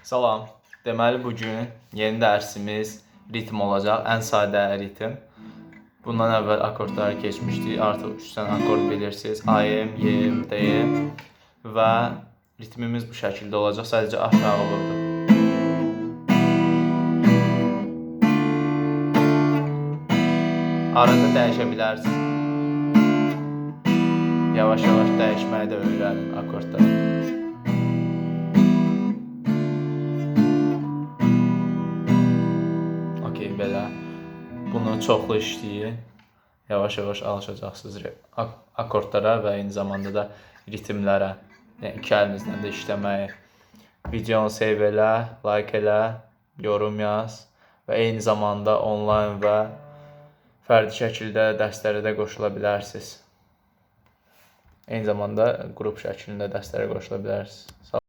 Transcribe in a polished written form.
Salam. Deməli bu gün yeni dərsimiz ritm olacaq. Ən sadə ritm. Bundan əvvəl akordları keçmişdik. Artıq 3 dənə akord bilirsiniz. A, M, Y, M, D və ritmimiz bu şəkildə olacaq. Sadəcə aşağı vurdu. Arada dəyişə bilərsiniz. Yavaş-yavaş dəyişməyi də öyrənin akordları. Okey, belə. Bunu çoxlu işləyin. Yavaş-yavaş alışacaqsınız akordlara və eyni zamanda da ritmlərə. Yəni iki əlinizlə də işləməyi. Videonu save elə, like elə, yorum yaz və eyni zamanda onlayn və fərdi şəkildə dərslərə də qoşula bilərsiniz. Eyni zamanda qrup şəklində dərslərə qoşula bilərsiniz.